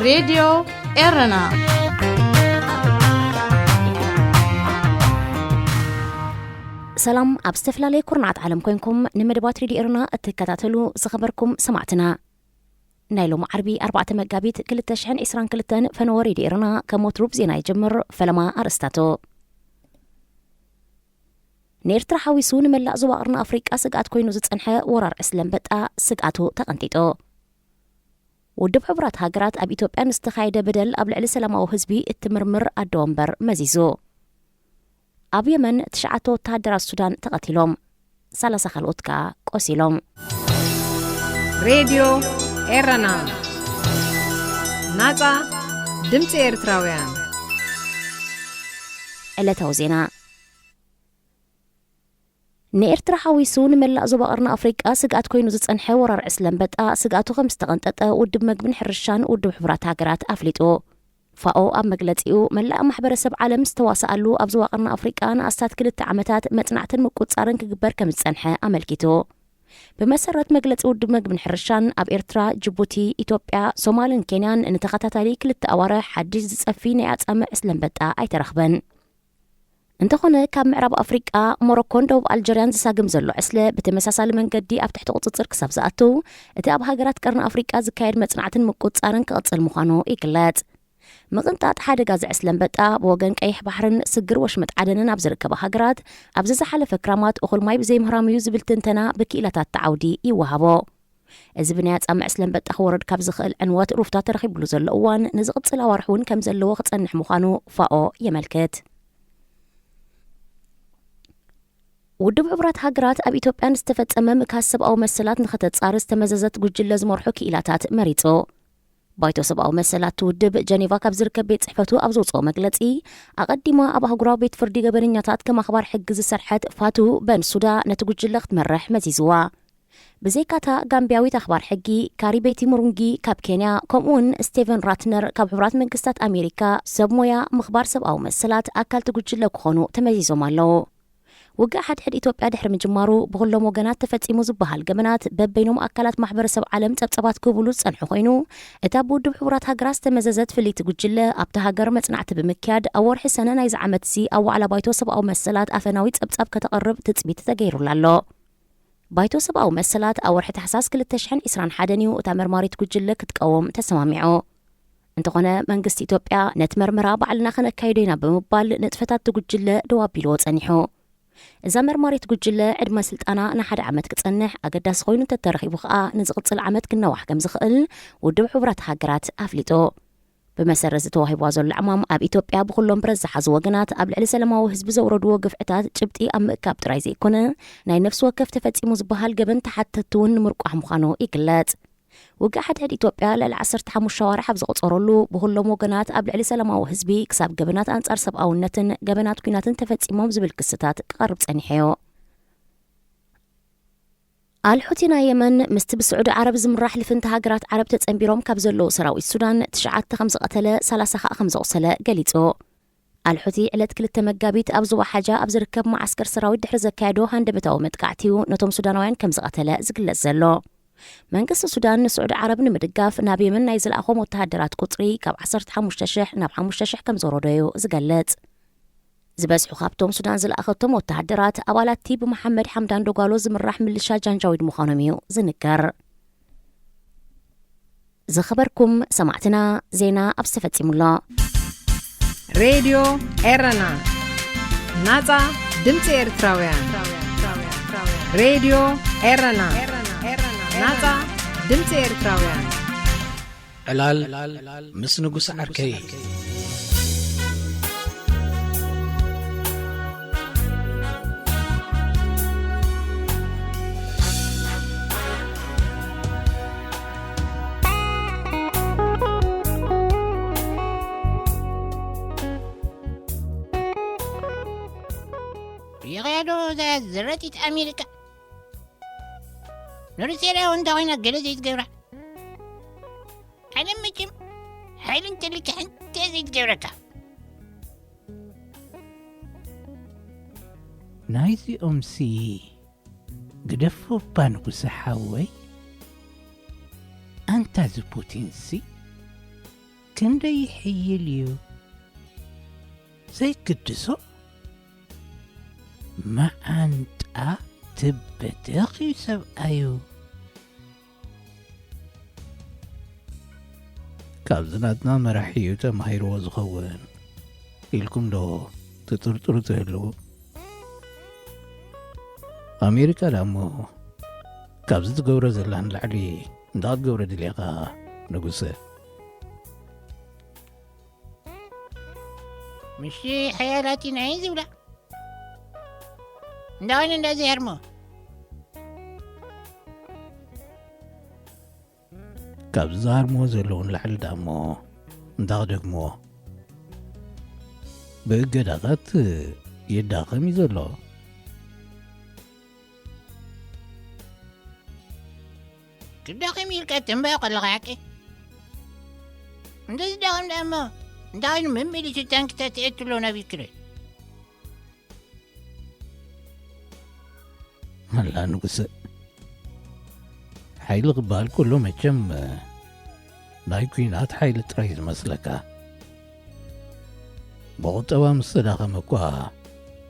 ሬድዮ ኤረና። ሰላም፣ ኣብ ዝተፈላለየ ኩርናዓት ዓለም ኮይንኩም ንመደባት ሬድዮ ኤረና እትከታተሉ ዝኸበርኩም ሰማዕትና፣ ናይ ሎሚ ዓርቢ ኣርባዕተ መጋቢት ክልተ ሽሕን ዕስራን ክልተን ፈነወ ሬድዮ ኤረና ከም ወትሩ ብዜና ይጅምር። ፈለማ ኣርእስታቱ። ንኤርትራ ሓዊሱ ንመላእ ዞባ ቀርኒ ኣፍሪቃ ስግኣት ኮይኑ ዝጸንሐ ወራር ዕስለ ኣንበጣ ስግኣቱ ተቐንጢጡ። ውድብ ሕቡራት ሃገራት ኣብ ኢትዮጵያ ንዝተኻየደ በደል ኣብ ልዕሊ ሰላማዊ ህዝቢ እትምርምር ኣደ ወንበር መዚዙ። ኣብ የመን ትሽዓተ ወተሃደራት ሱዳን ተቐቲሎም፣ ሰላሳ ካልኦት ከኣ ቆሲሎም። ሬድዮ ኤረና፣ ናጻ ድምጺ ኤርትራውያን። ዕለታዊ ዜና። ንኤርትራ ሓዊሱ ንመላእ ዞባ ቀርኒ ኣፍሪቃ ስግኣት ኮይኑ ዝጸንሐ ወራር ዕስለ ኣንበጣ ስግኣቱ ከም ዝተቐንጠጠ ውድብ መግብን ሕርሻን ውድብ ሕቡራት ሃገራት ኣፍሊጡ። ፋኦ ኣብ መግለጺኡ፣ መላእ ማሕበረሰብ ዓለም ዝተዋስኣሉ ኣብ ዞባ ቀርኒ ኣፍሪቃ ንኣስታት ክልተ ዓመታት መጽናዕትን ምቁጽጻርን ክግበር ከም ዝጸንሐ ኣመልኪቱ። ብመሰረት መግለጺ ውድብ መግብን ሕርሻን፣ ኣብ ኤርትራ፣ ጅቡቲ፣ ኢትዮጵያ፣ ሶማልን ኬንያን ንተኸታታሊ ክልተ ኣዋርሕ ሓድሽ ዝጸፊ ናይ ኣጻምእ ዕስለ ኣንበጣ ኣይተረኽበን። እንተኾነ፣ ካብ ምዕራብ ኣፍሪቃ፣ ሞሮኮን ደቡብ ኣልጀርያን ዝሳግም ዘሎ ዕስለ ብተመሳሳሊ መንገዲ ኣብ ትሕቲ ቁጽጽር ክሳብ ዝኣቱ፣ እቲ ኣብ ሃገራት ቀርኒ ኣፍሪቃ ዝካየድ መጽናዕትን ምቁጽጻርን ክቕጽል ምዃኑ ይግለጽ። ምቕንጣጥ ሓደጋ ዝዕስለ ኣንበጣ ብወገን ቀይሕ ባሕርን ስግር ወሽመጥ ዓደንን ኣብ ዝርከባ ሃገራት፣ ኣብዚ ዝሓለፈ ክራማት እኹል ማይ ብዘይምህራም'ዩ ዝብል ትንተና ብክኢላታት ዓውዲ ይወሃቦ። እዚ ብናይ ኣጻምእ ዕስለ ኣንበጣ ክወርድ ካብ ዝኽእል ዕንወት ሩፍታ ተረኺብሉ ዘሎ እዋን፣ ንዝቕጽል ኣዋርሕ እውን ከም ዘለዎ ክጸንሕ ምዃኑ ፋኦ የመልክት። ውድብ ሕቡራት ሃገራት ኣብ ኢትዮጵያ ንዝተፈጸመ ምክሃስ ሰብኣዊ መሰላት ንኸተጻሪ ዝተመዘዘት ጉጅለ ዝመርሑ ክኢላታት መሪጹ። ባይቶ ሰብኣዊ መሰላት ውድብ ጀኔቫ ካብ ዝርከብ ቤት ጽሕፈቱ ኣብ ዘውጽኦ መግለጺ፣ ኣቐዲማ ኣብ ኣህጉራዊ ቤት ፍርዲ ገበነኛታት ከም ኣኽባር ሕጊ ዝሰርሐት ፋቱ በንሱዳ ነቲ ጉጅለ ክትመርሕ መዚዝዋ። ብዘይካታ ጋምቢያዊት ኣኽባር ሕጊ ካሪቤቲ ሙሩንጊ ካብ ኬንያ፣ ከምኡውን ስቴቨን ራትነር ካብ ሕቡራት መንግስታት ኣሜሪካ፣ ሰብ ሞያ ምኽባር ሰብኣዊ መሰላት ኣካልቲ ጉጅለ ክኾኑ ተመዚዞም ኣለዉ። ውግእ ሓድሕድ ኢትዮጵያ ድሕሪ ምጅማሩ፣ ብኹሎም ወገናት ተፈጺሙ ዝበሃል ገበናት በበይኖም ኣካላት ማሕበረሰብ ዓለም ጸብጸባት ክህብሉ ዝጸንሑ ኮይኑ፣ እታ ብውድብ ሕቡራት ሃገራት ዝተመዘዘት ፍልይቲ ጉጅለ፣ ኣብታ ሃገር መጽናዕቲ ብምክያድ፣ ኣብ ወርሒ ሰነ ናይዚ ዓመት'ዚ ኣብ ዋዕላ ባይቶ ሰብኣዊ መሰላት ኣፈናዊ ጸብጻብ ከተቕርብ ትጽቢት ተገይሩላ ኣሎ። ባይቶ ሰብኣዊ መሰላት ኣብ ወርሒ ታሕሳስ ክልተ ሽሕን ዕስራን ሓደን እዩ እታ መርማሪት ጉጅለ ክትቀውም ተሰማሚዑ። እንተኾነ፣ መንግስቲ ኢትዮጵያ ነቲ መርመራ ባዕልና ከነካይዶ ኢና ብምባል ንጥፈታት እቲ ጉጅለ ደው ኣቢልዎ ጸኒሑ። እዛ መርማሪት ጉጅለ ዕድመ ስልጣና ንሓደ ዓመት ክጸንሕ፣ ኣገዳሲ ኮይኑ እንተተረኺቡ ከኣ ንዝቕጽል ዓመት ክናዋሕ ከም ዝኽእል ውድብ ሕቡራት ሃገራት ኣፍሊጡ። ብመሰረት እዚ ተዋሂብዋ ዘሎ ዕማም፣ ኣብ ኢትዮጵያ ብኹሎም ብረት ዝሓዙ ወገናት ኣብ ልዕሊ ሰላማዊ ህዝቢ ዘውረድዎ ግፍዕታት ጭብጢ ኣብ ምእካብ ጥራይ ዘይኮነ፣ ናይ ነፍሲ ወከፍ ተፈጺሙ ዝበሃል ገበን ተሓተትቲ እውን ንምርቋሕ ምዃኑ ይግለጽ። ውግእ ሓድሕድ ኢትዮጵያ ልዕሊ ዓሰርተ ሓሙሽተ ኣዋርሕ ኣብ ዘቑጸረሉ፣ ብኹሎም ወገናት ኣብ ልዕሊ ሰላማዊ ህዝቢ ክሳብ ገበናት ኣንጻር ሰብኣውነትን ገበናት ኲናትን ተፈጺሞም ዝብል ክስታት ክቐርብ ጸኒሑ'ዩ። ኣልሑቲ ናይ የመን ምስቲ ብስዑዲ ዓረብ ዝምራሕ ልፍንቲ ሃገራት ዓረብ ተጸንቢሮም ካብ ዘለዉ ሰራዊት ሱዳን ትሽዓተ ከም ዝቐተለ፣ ሰላሳ ከኣ ከም ዘቑሰለ ገሊጹ። ኣልሑቲ ዕለት ክልተ መጋቢት ኣብ ዞባ ሓጃ ኣብ ዝርከብ መዓስከር ሰራዊት ድሕሪ ዘካየዶ ሃንደበታዊ መጥቃዕቲ እዩ ነቶም ሱዳናውያን ከም ዝቐተለ ዝግለጽ ዘሎ። መንግስቲ ሱዳን ንስዑዲ ዓረብ ንምድጋፍ ናብ የመን ናይ ዝለኣኾም ወተሃደራት ቁጽሪ ካብ ዓሰርተ ሓሙሽተ ሽሕ ናብ ሓሙሽተ ሽሕ ከም ዘውረዶ እዩ ዝገልጽ። ዝበዝሑ ካብቶም ሱዳን ዝለኣኸቶም ወተሃደራት ኣባላት'ቲ ብመሓመድ ሓምዳን ዶጋሎ ዝምራሕ ምልሻ ጃንጃዊድ ምዃኖም እዩ ዝንገር። ዝኸበርኩም ሰማዕትና፣ ዜና ኣብዚ ተፈጺሙ ኣሎ። ሬድዮ ኤረና፣ ናጻ ድምጺ ኤርትራውያን። ሬድዮ ኤረና፣ ናጻ ድምጺ ኤርትራውያን። ዕላል ምስ ንጉስ ዓርከይ። ሪኢኻዮ ዶ እዛ ዝረጢት ኣሜሪካ? ንሩስያ እንታይ ኮይና ገለ ዘይትገብራ? ዓለም መቸም ሓይሊ እንተልካ ሓንቲ እያ ዘይትገብረካ። ናይዚኦምሲ ግደፎ እባ ንጉሰ ሓወይ። ኣንታ እዚ ፑቲንሲ ክንደይ ይሕይል እዩ ዘይግድሶ። መዓንጣ ትበተኽ እዩ ሰብኣዩ። ካብዚ ናትና መራሒ እዩ ተማሂርዎ ዝኸውን ኢልኩም ዶ ትጥርጥሩ ትህልዉ? ኣሜሪካ ዳሞ ካብዚ ትገብሮ ዘላ ንላዕሊ እንታይ ክትገብሮ ድልየኻ ንጉሰ? ምሽ ሓያላት ኢና እዩ ዝብላ። እንዳወን እንደዚ ሄርሞ ካብ ዝሃርምዎ ዘለዉ ንላዕሊ ዳሞ እንዳ ክደግምዎ ብእገዳታት ይዳኸም እዩ ዘሎ። ክዳኸም ኢልካ ትንበዮ ከለኻ ሓቂ እንደ ዝዳኸም ዳሞ እንታይ ኮይኑ መመሊሱ ታንክታት የእትሎ ናብ ዩክሬን ኣላ ንጉሰ፣ ሓይሊ ክበሃል ከሎ መቸም ናይ ኲናት ሓይሊ ጥራይ ዝመስለካ። ብቑጠባ ምስ ተዳኸመ እኳ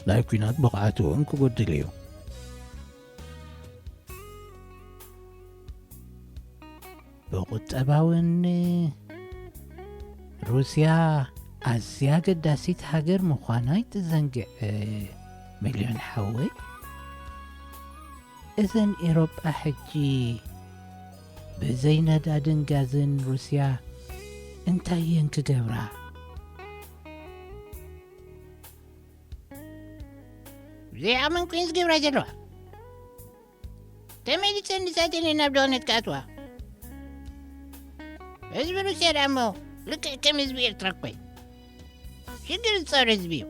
ናይ ኲናት ብቕዓቱ እውን ክጎድል እዩ። ብቑጠባውን ሩስያ ኣዝያ ኣገዳሲት ሃገር ምዃና ኣይትዘንግዕ ሚልዮን ሓወይ። እዘን ኤሮጳ ሕጂ ብዘይ ነዳድን ጋዝን ሩስያ እንታይ እየን ክገብራ? ብዘይ ዓቕመን ኩን ዝገብራ ዘለዋ ተመሊሰን ንሳተን እየን ናብ ድኽነት ክኣትዋ። ህዝቢ ሩስያ ደኣ እሞ ልክዕ ከም ህዝቢ ኤርትራ እኮ እዩ። ሽግር ዝጸሩ ህዝቢ እዩ።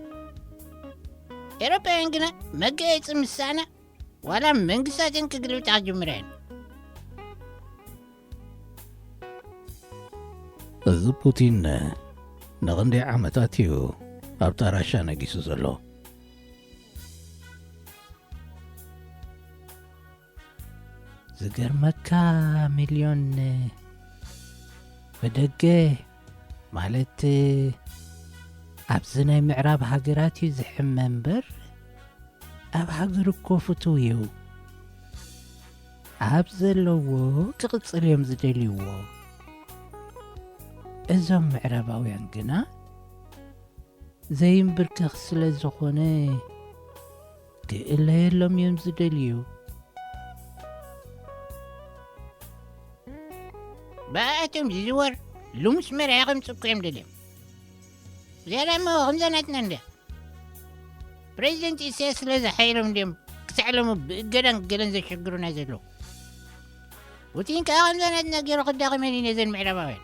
ኤሮፓውያን ግና መጋየጺ ምሳና ዋላ መንግስታተን ክግልብጣ ክጅምራ እየን። እዚ ፑቲን ንኽንደይ ዓመታት እዩ ኣብታ ራሻ ነጊሱ ዘሎ። ዝገርመካ ሚልዮን ብደገ ማለት ኣብዚ ናይ ምዕራብ ሃገራት እዩ ዝሕመ እምበር ኣብ ሃገር እኮ ፍቱው እዩ። ኣብ ዘለዎ ክቕጽል እዮም ዝደልይዎ። እዞም ምዕራባውያን ግና ዘይምብርከኽ ስለ ዝኾነ ክእለየሎም እዮም ዝደልዩ። ብኣቶም ዝዝወር ልሙስ መርያ ከምጽእ እኮ እዮም ደልዮም። ዝያዳ እሞ ከምዛ ናትና እንድያ። ፕሬዚደንት ኢሳያስ ስለ ዝሓየሎም እንድዮም ክሳዕ ሎሚ ብእገዳን ገለን ዘሸግሩና ዘለዉ። ፑቲን ከኣ ከምዛ ናትና ገይሩ ክዳኸመን እዩ ነዘን ምዕራባውያን።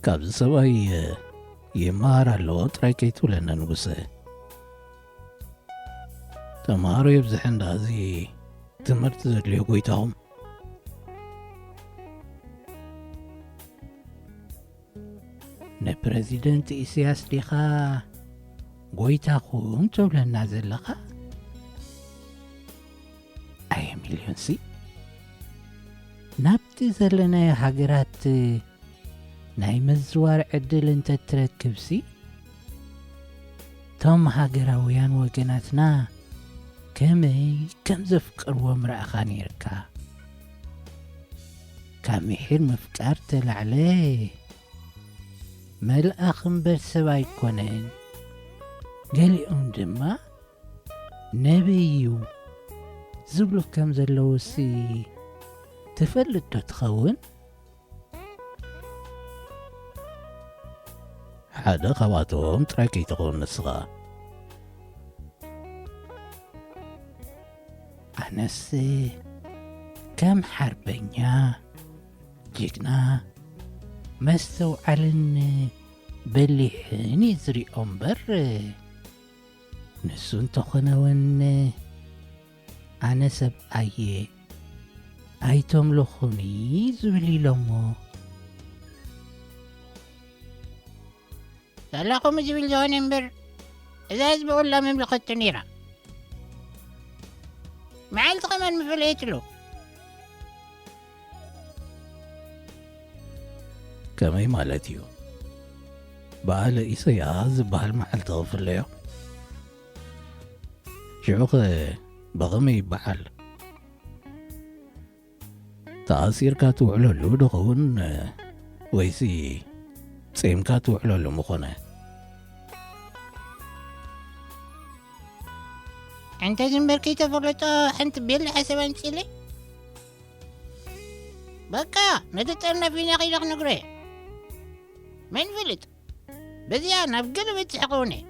ካብዚ ሰብኣይ ይመሃር ኣለዎ ጥራይ ከይትብለና ንጉሰ። ተምሃሮ የብዝሐ እንዳ እዚ ትምህርቲ ዘድልዮ ጎይታኹም። ንፕረዚደንት ኢሳያስ ዲኻ ጎይታኹም ትብለና ዘለኻ? ኣየ ሚልዮንሲ፣ ናብቲ ዘለናዮ ሃገራት ናይ ምዝዋር ዕድል እንተትረክብሲ፣ እቶም ሃገራውያን ወገናትና ከመይ ከም ዘፍቅርዎም ረኣኻ ነይርካ። ካብ ምሒር ምፍቃር ተላዕለ መልኣኽ እምበር ሰብ ኣይኮነን። ገሊኦም ድማ ነቢይ እዩ ዝብሉ ከም ዘለዉሲ ትፈልጥ ዶ ትኸውን? ሓደ ካብኣቶም ጥራይ ከይትኸውን ንስኻ። ኣነስ ከም ሓርበኛ፣ ጅግና፣ መስተውዓልን በሊሕን እዩ ዝሪኦ እምበር፣ ንሱ እንተኾነ እውን ኣነ ሰብኣየ ኣይተምልኹኒ ዝብል ኢሎሞ። ሳላ ከምኡ ዝብል ዝኾነ እምበር፣ እዛ ህዝቢ ኩላ መምለኸቶ ነይራ። መዓልቲ ከማን ምፈለየትሉ። ከመይ ማለት እዩ? በዓል ኢሰያስ ዝበሃል መዓልቲ ክፍለዮ? ሽዑኸ ብኸመይ ይበዓል? ተኣሲርካ ትውዕለሉ ዶ ኸውን? ወይሲ ጼምካ ትውዕለሉ ምኾነ? ኣንታ ዝንበር ከይተፈለጦ ሓንቲ ቤላ ሓሳብ ኣምጺእለይ። በቃ፣ ነቲ ጠርናፊና ከይደ ክነግሮ እየ። መን ይፈልጥ? በዚኣ ናብ ገለ በጽሕ ክኸውን እየ።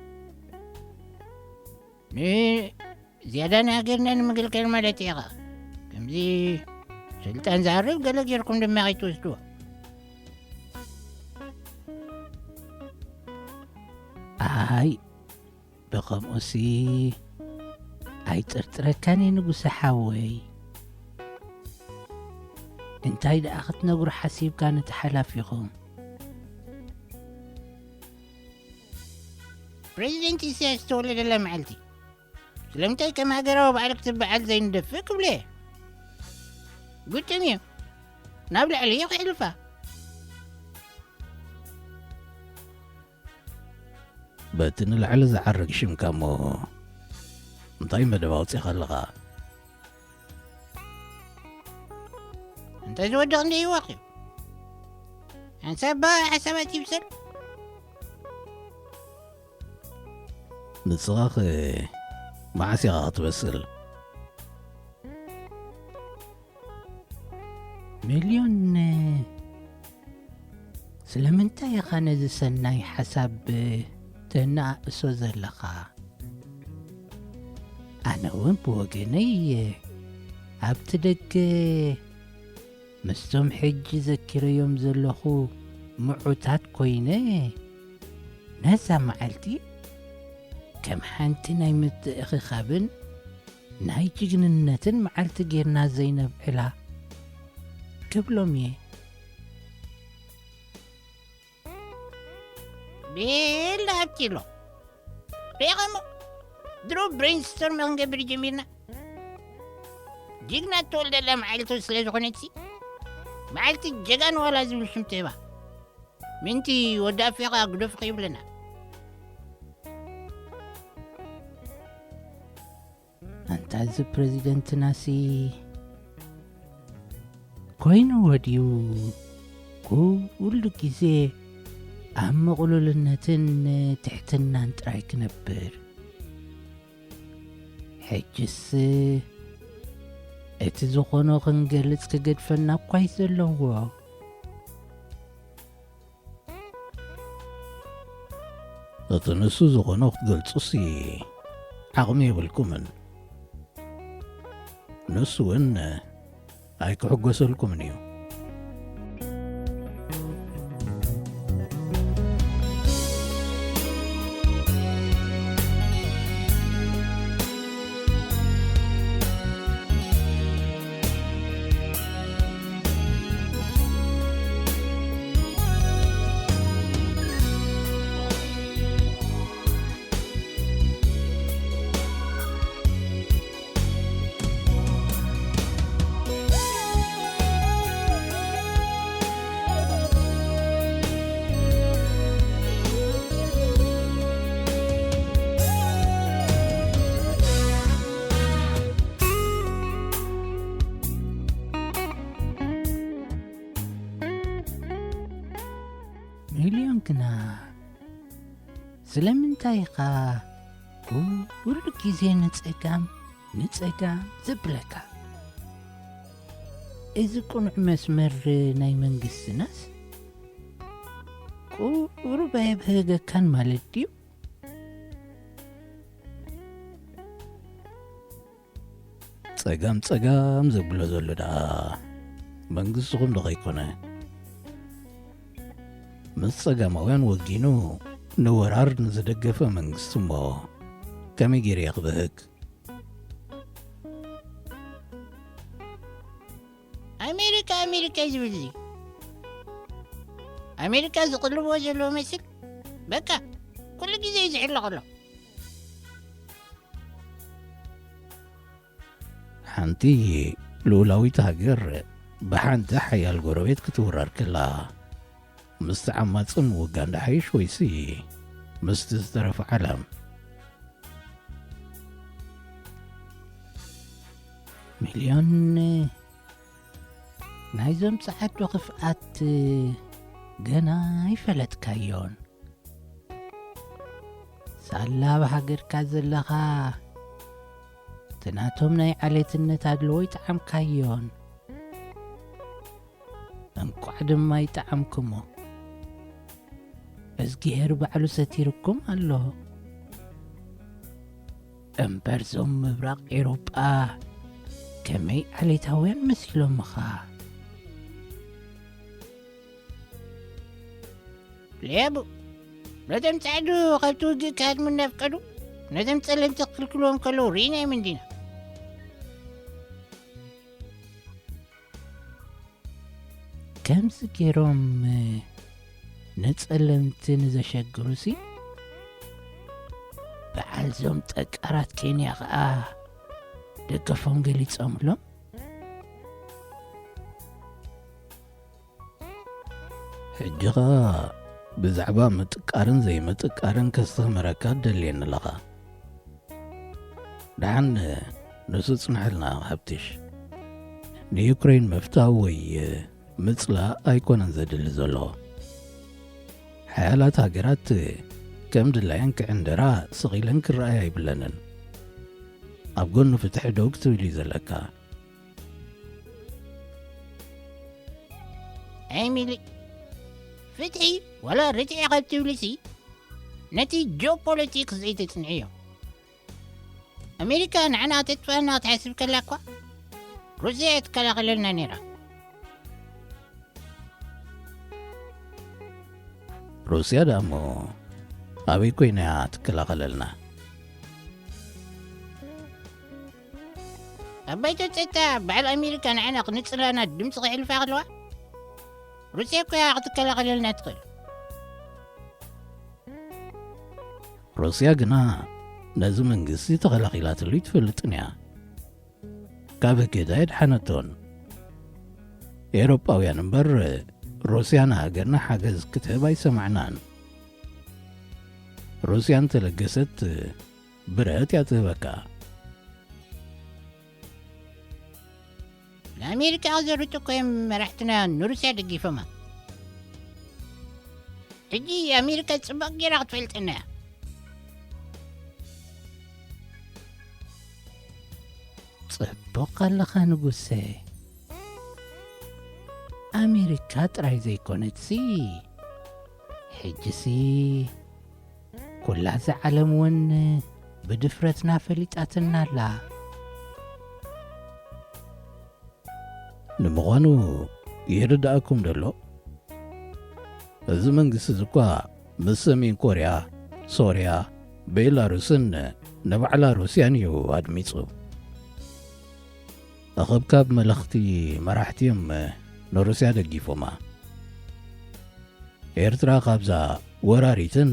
ንዝያዳ ንሃገርና ንምግልጋል ማለት ኢኻ። ከምዚ ስልጣን ዝሃርብ ገለ ጌርኩም ድማ ከይትወስድዎ። ኣይ፣ ብኸምኡሲ ኣይጥርጥረካን እየ ንጉሰ ሓወይ። እንታይ ደኣ ክትነግሩ ሓሲብካ ነቲ ሓላፊኹም? ፕሬዚደንት ኢሳያስ ዝተወለደላ መዓልቲ ስለምንታይ ከም ሃገራዊ በዓል ክትበዓል ዘይንደፍእ ክብሎ እየ። ግጥም እዩ። ናብ ላዕሊ እዩ ክሕልፋ። በቲ ንላዕሊ ዝዓርግ ሽምካ እሞ እንታይ መደብ ኣውጺኻ ኣለኻ? እንታይ ዝወድቕ እንደ ይወቕ እዩ። ሓንሳብ በኣ ሓሳባት ይብሰል። ንስኻኸ መዓስ ኢኻ ክትበስል? ሚልዮን፣ ስለምንታይ ኢኻ ነዚ ሰናይ ሓሳብ ተነኣእሶ ዘለኻ? ኣነ እውን ብወገነይ ኣብቲ ደገ ምስቶም ሕጂ ዘኪረዮም ዘለኹ ምዑታት ኮይነ፣ ነዛ መዓልቲ ከም ሓንቲ ናይ ምትእኽኻብን ናይ ጅግንነትን መዓልቲ ጌርና ዘይነብዕላ ክብሎም እየ። ቤላ ኣብኪሎ። ሪኢኸሞ? ድሮ ብሬንስቶርም ክንገብር ጀሚርና። ጅግና እተወልደላ መዓልቲ ስለ ዝኾነትሲ፣ መዓልቲ ጀጋኑ ዋላ ዝብል ሽም ትህባ። ምንቲ ወዲ ኣፌኻ ግደፉ ከይብለና። ኣንታ እዚ ፕረዚደንትናሲ ኮይኑ ወድዩ ኩሉ ግዜ ኣብ ምቕሉልነትን ትሕትናን ጥራይ ክነብር። ሕጅስ እቲ ዝኾኖ ክንገልጽ ክገድፈና እኳ እዩ ዘለዎ። እቲ ንሱ ዝኾኖ ክትገልጹሲ ዓቕሚ የብልኩምን። ንሱ እውን ኣይክሕጎሰልኩምን እዩ። ሚልዮን ግና ስለምንታይ ኢኻ ኩሉ ግዜ ንጸጋም ንጸጋም ዘብለካ? እዚ ቅኑዕ መስመር ናይ መንግስትናስ ቁሩብ ኣየብህገካን ማለት ድዩ? ጸጋም ጸጋም ዘብሎ ዘሎ ደኣ መንግስትኹም ዶ ከይኮነ? ምስ ጸጋማውያን ወጊኑ ንወራር ንዝደገፈ መንግስቲ እሞ ከመይ ገይሩ እየ ክብህግ? ኣሜሪካ ኣሜሪካ እዩ ዝብል እዚ። ኣሜሪካ ዝቕልቦ ዘለዎ መስል በቃ ኩሉ ግዜ እዩ ዝሕለቕ ኣሎ። ሓንቲ ልኡላዊት ሃገር ብሓንቲ ሓያል ጎረቤት ክትውረር ከላ፣ ምስቲ ዓማጺ ምውጋን ድሓይሽ ወይሲ ምስቲ ዝተረፈ ዓለም? ሚልዮን፣ ናይዞም ጸዓዱ ክፍኣት ገና ኣይፈለጥካዮን። ሳላ ኣብ ሃገርካ ዘለኻ፣ እቲ ናቶም ናይ ዓሌትነት ኣድልዎ ይጠዓምካዮን። እንቋዕ ድማ ይጠዓምኩሞ። እዝግሄር ባዕሉ ሰቲርኩም ኣሎ። እምበር ዞም ምብራቕ ኤውሮጳ ከመይ ዓሌታውያን መሲሎምኻ? ሌቡ፣ ነቶም ጸዕዱ ካብቲ ውግእ ክሃድሙ እናፍቀዱ፣ ነቶም ጸለምቲ ክክልክልዎም ከለዉ ርኢናዮም እንዲና። ከምዚ ገይሮም ንጸለምቲ ንዘሸግሩሲ፣ በዓል ዞም ጠቃራት ኬንያ ኸኣ ደገፎም ገሊጾምሎም። ሕጂ ኸኣ ብዛዕባ ምጥቃርን ዘይምጥቃርን ከስተምህረካ ትደልየኒ ኣለኻ። ደሓን ንሱ ጽንሐልና ሃብትሽ። ንዩክሬን ምፍታው ወይ ምጽላእ ኣይኮነን ዘድሊ ዘሎ። ሓያላት ሃገራት ከም ድላየን ክዕንደራ ስቕ ኢለን ክረኣያ ኣይብለንን። ኣብ ጎኒ ፍትሒ ደው ክትብል እዩ ዘለካ። ኤሚሊ፣ ፍትሒ ዋላ ርትዒ ካብ ትብልሲ፣ ነቲ ጂኦፖለቲክስ ዘይተጽንዕዮ። ኣሜሪካ ንዓና ተጥፍኣና ክትሓስብ ከላ እኳ፣ ሩስያ እያ ትከላኸለልና ነይራ። ሩስያ ደኣ እሞ ኣበይ ኮይና እያ ትከላኸለልና? ኣብ ባይቶ ጸጥታ በዓል ኣሜሪካ ንዓና ክንጽላና ድምጺ ከሕልፋ ከለዋ፣ ሩስያ እኮ እያ ክትከላኸለልና ትኽእል። ሩስያ ግና ነዚ መንግስቲ ተኸላኺላትሉ ኣይትፈልጥን እያ። ካብ እገዳ የድሓነቶን። ኤውሮጳውያን እምበር ሩስያ ንሃገርና ሓገዝ ክትህብ ኣይሰማዕናን። ሩስያ እንተለገሰት ብረት እያ ትህበካ። ንኣሜሪካ ክዘርጡ እኮ እዮም መራሕትና ንሩስያ ደጊፎማ። ሕጂ ኣሜሪካ ጽቡቕ ጌራ ክትፈልጠና እያ። ጽቡቕ ኣለኻ ንጉሰ። ኣሜሪካ ጥራይ ዘይኮነትሲ፣ ሕጂሲ ኩላ እዛ ዓለም እውን ብድፍረትና ፈሊጣትና ኣላ። ንምዃኑ ይርድኣኩም ደሎ? እዚ መንግስቲ እዚ እኳ ምስ ሰሜን ኮርያ፣ ሶርያ፣ ቤላሩስን ንባዕላ ሩስያን እዩ ኣድሚጹ። ኣኸብካብ መለኽቲ መራሕቲ እዮም ንሩስያ ደጊፎማ። ኤርትራ ካብዛ ወራሪትን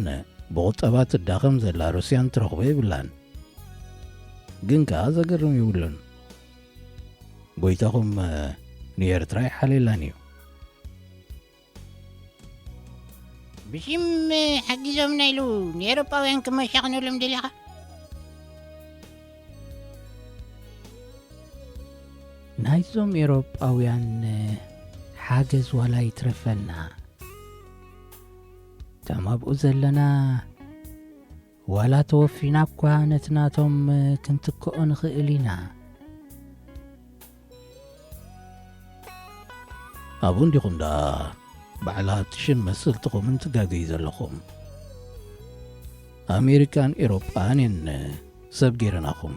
ብቑጠባ ትዳኸም ዘላ ሩስያን ትረኽቦ የብላን። ግን ከኣ ዘገርም የብሉን። ጎይታኹም ንኤርትራ ይሓልየላን እዩ። ብሽም ሓጊዞምና ኢሉ ንኤውሮጳውያን ክመሻኽነሎም ደሊኻ? ናይዞም ኤውሮጳውያን ሓገዝ ዋላ ይትረፈና። እቶም ኣብኡ ዘለና ዋላ ተወፊና እኳ ነቲ ናቶም ክንትክኦ ንኽእል ኢና። ኣብኡ እንዲኹም ደኣ በዓል ሃብትሽን መሰልትኹምን ትጋገዩ ዘለኹም። ኣሜሪካን ኤውሮጳን እየን ሰብ ገይረናኹም።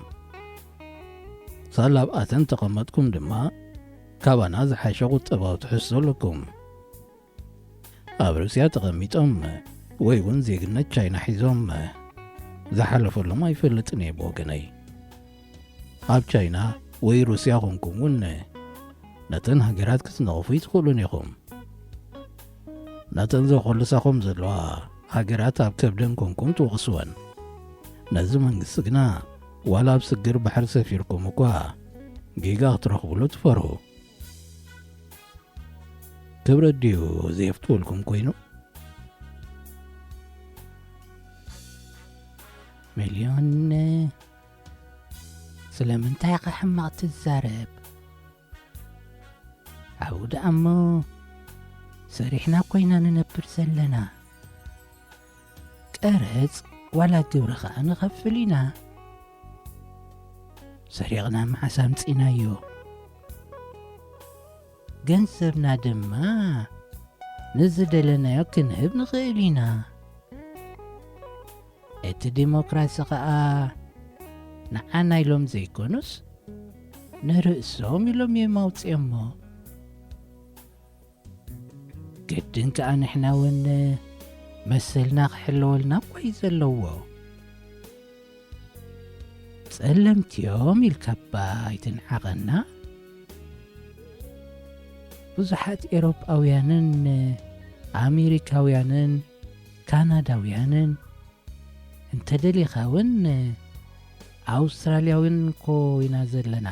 ሳላ ኣብኣተን ተቐመጥኩም ድማ ካባና ዝሓሸ ቁጠባዊ ትሕዝቶ ኣለኩም። ኣብ ሩስያ ተቐሚጦም ወይ እውን ዜግነት ቻይና ሒዞም ዝሓለፈሎም ኣይፈልጥን እየ ብወገነይ። ኣብ ቻይና ወይ ሩስያ ኮንኩም እውን ነተን ሃገራት ክትነቕፉ ይትኽእሉን ኢኹም። ነተን ዘኾልሳኹም ዘለዋ ሃገራት ኣብ ከብደን ኮንኩም ትወቕስወን። ነዚ መንግስቲ ግና ዋላ ኣብ ስግር ባሕሪ ሰፊርኩም እኳ ጌጋ ክትረኽብሉ ትፈርሁ። ክብረት ድዩ ዘየፍትወልኩም ኮይኑ? ሚልዮን፣ ስለምንታይ ኢኻ ሕማቕ ትዛረብ? ኣብኡ ደኣ እሞ ሰሪሕና ኮይና ንነብር ዘለና። ቀረጽ ዋላ ግብሪ ኸኣ ንኸፍል ኢና። ሰሪቕና መዓስ ኣምጺናዮ? ገንዘብና ድማ ንዝደለናዮ ክንህብ ንኽእል ኢና። እቲ ዲሞክራሲ ኸኣ ንዓና ኢሎም ዘይኮኑስ ንርእሶም ኢሎም እዮም ኣውጺኦሞ። ግድን ከኣ ንሕና እውን መሰልና ክሕለወልና እኳ እዩ ዘለዎ። ጸለምቲዮም ኢልካ እባ ኣይትንዓቐና። ብዙሓት ኤሮጳውያንን ኣሜሪካውያንን ካናዳውያንን፣ እንተደሊኻ እውን ኣውስትራልያውን እኮ ኢና ዘለና።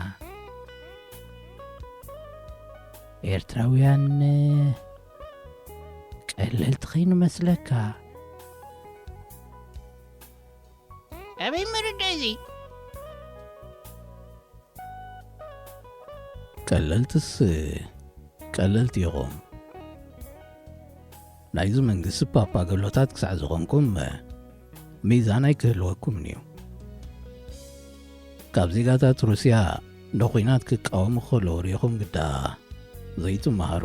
ኤርትራውያን ቀለልቲ ኸይንመስለካ። ኣበይ መረዳእ እዚ? ቀለልትስ ቀለልቲ ኢኹም። ናይዚ መንግስቲ ፓፓገሎታት ክሳዕ ዝኾንኩም ሚዛን ኣይክህልወኩምን እዩ። ካብ ዜጋታት ሩስያ ንኹናት ክቃወሙ ከለዉ ርኢኹም ግዳ ዘይትመሃሩ።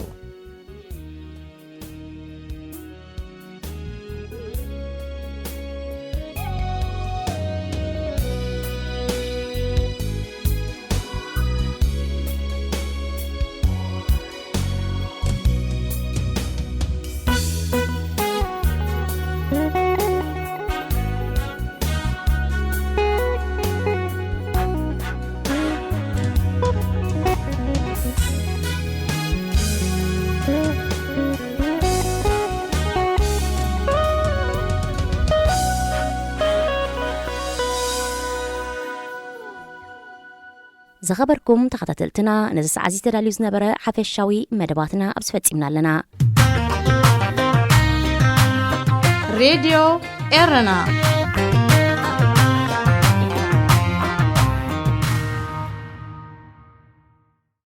ዝኸበርኩም ተኸታተልትና፣ ነዚ ሰዓት እዚ ተዳልዩ ዝነበረ ሓፈሻዊ መደባትና ኣብዚ ፈጺምና ኣለና። ሬድዮ ኤረና።